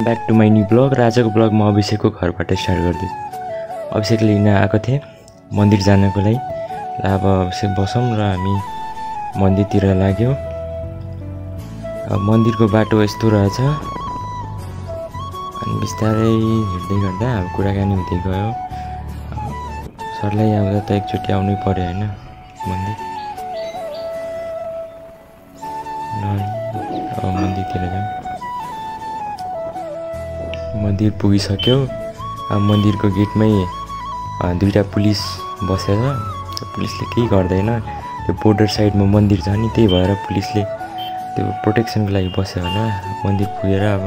Back to my new vlog र आजको blog म अभिषेकको घरबाट स्टार्ट गर्दैछु। अभिषेकले लिन आएको थिएँ मन्दिर जानको लागि। अब अभिषेक बसौँ र हामी मन्दिरतिर लाग्यो। मन्दिरको बाटो यस्तो रहेछ। अनि बिस्तारै हिँड्दै गर्दा अब कुराकानी हुँदै गयो। सरलाई आउँदा त एकचोटि आउनै पर्यो होइन मन्दिर। अब मन्दिरतिर जाउँ। मन्दिर पुगिसक्यो। अब मन्दिरको गेटमै दुईटा पुलिस बसेर पुलिसले केही गर्दैन। त्यो बोर्डर साइडमा मन्दिर छ नि, त्यही भएर पुलिसले त्यो प्रोटेक्सनको लागि बस्यो होला। मन्दिर पुगेर अब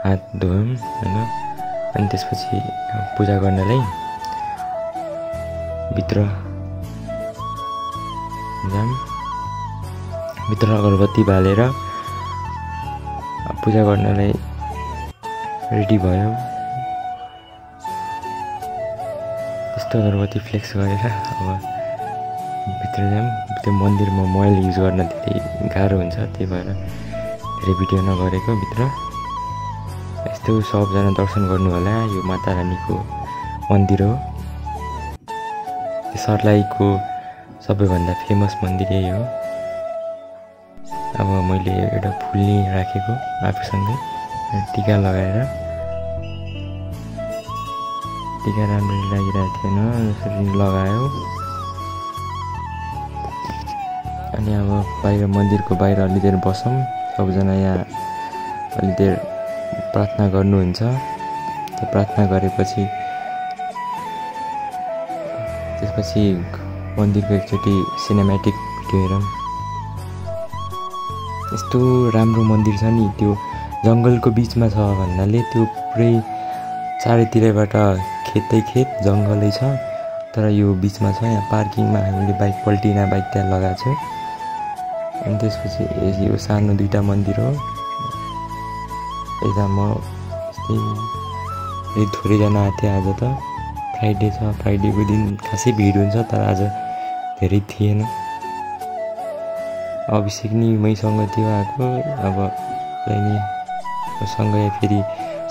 हात धोयौँ होइन। अनि त्यसपछि पूजा गर्नलाई भित्र जाऊँ। भित्र अगरबत्ती बालेर पूजा गर्नलाई रेडी भयो। यस्तो अगरबत्ती फ्लेक्स गरेर अब भित्र जाऊँ। त्यो मन्दिरमा मोबाइल युज गर्न धेरै गाह्रो हुन्छ, त्यही भएर धेरै भिडियो नगरेको। भित्र यस्तो सबजना दर्शन गर्नु होला। यो माता रानीको मन्दिर हो। सर्लाहीको सबैभन्दा फेमस मन्दिर यही हो। अब मैले एउटा फुल नि राखेको आफूसँगै, टिका लगाएर। टिका राम्ररी लागिरहेको थिएन, यसरी लगायो। अनि अब बाहिर मन्दिरको बाहिर अलि देर बसौँ। सबजना यहाँ अलि देर प्रार्थना गर्नुहुन्छ। त्यो प्रार्थना गरेपछि त्यसपछि मन्दिरको एकचोटि सिनेमेटिक भिडियो हेरौँ। यस्तो राम्रो मन्दिर छ नि, त्यो जङ्गलको बिचमा छ भन्नाले त्यो पुरै चारैतिरबाट खेतै खेत जङ्गलै छ। तर यो बिचमा छ। यहाँ पार्किङमा हामीले बाइक पल्टिना बाइक त्यहाँ लगाएको छु। अनि त्यसपछि यो सानो दुईवटा मन्दिर हो। यता म यस्तै थोरैजना आएको थियो। आज त फ्राइडे छ, फ्राइडेको दिन खासै भिड हुन्छ, तर आज धेरै थिएन। अभिषेक नि मैसँग थियो आएको। अब सँगै फेरि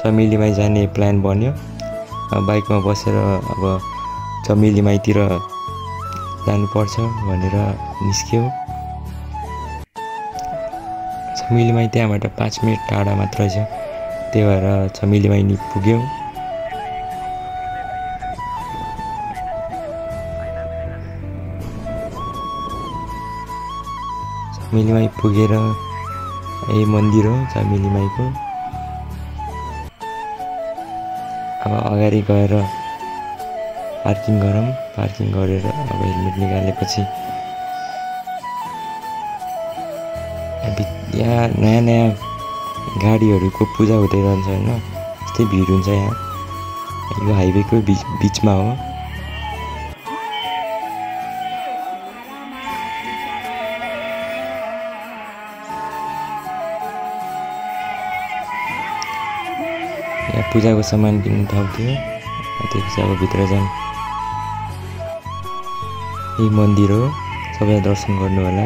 चमेलीमाई जाने प्लान बन्यो। बाइकमा बसेर अब चमेलीमाईतिर जानुपर्छ भनेर निस्क्यो। चमेलीमाई त्यहाँबाट 5 मिनट टाढा मात्रै छ, त्यही भएर चमेलीमाई नि पुग्यौँ। चमेलीमाई पुगेर यही मन्दिर हो चमेलीमाईको। अब अगाडि गएर पार्किङ गरौँ। पार्किङ गरेर अब हेलमेट निकालेपछि यहाँ नयाँ नयाँ गाडीहरूको पूजा हुँदै रहन्छ होइन। यस्तै भिड हुन्छ यहाँ। यो हाइवेको बिचमा हो। यहाँ पूजाको सामान किन्नु ठाउँ थियो। त्यसपछि अब भित्र जाऊँ। यही मन्दिर हो, सबैलाई दर्शन गर्नु होला।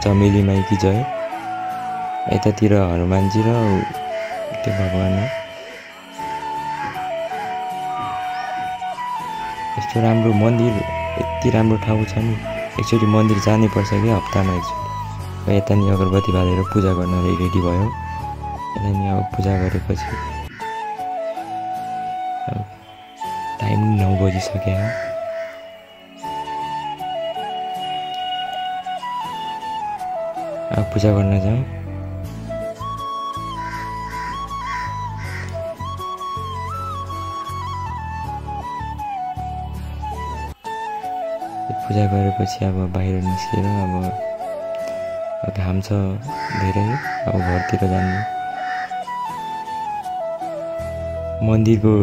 चमेली माईकी जय। यतातिर हनुमानजी र त्यो भगवान हो। यस्तो राम्रो मन्दिर, यति राम्रो ठाउँ छ नि, एकचोटि मन्दिर जानै पर्छ कि हप्तामा एकचोटि। यता नि अगरबत्ती बालेर पूजा गर्न रेडी भयो। यता नि अब पूजा गरेपछि टाइम 9 बजिसक्यो। अब पूजा गर्न जाऊँ। पूजा गरेपछि अब बाहिर निस्केर अब घाम छ धेरै, अब घरतिर जानु। मन्दिरको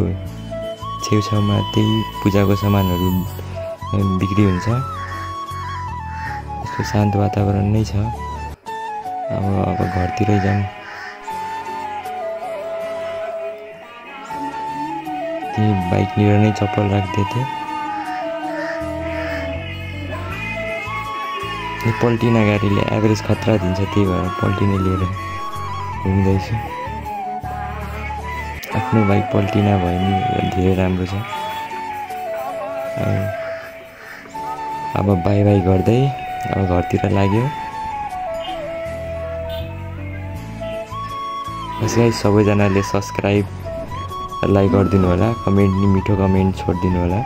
छेउछाउमा त्यही पूजाको सामानहरू बिक्री हुन्छ। यस्तो शान्त वातावरण नै छ। अब घरतिरै जाऊँ। त्यही बाइकनिर नै चप्पल राख्दै थिएँ। पल्टिना गाडीले एभरेज खतरा दिन्छ, त्यही भएर पल्टिने लिएर घुम्दैछु। आफ्नो बाइक पल्टिना भयो नि धेरै राम्रो छ। अब बाई बाई गर्दै अब घरतिर लाग्यो। गाइस सबैजनाले सब्सक्राइब लाइक गरिदिनु होला, कमेन्ट नि मिठो कमेन्ट छोडिदिनु होला।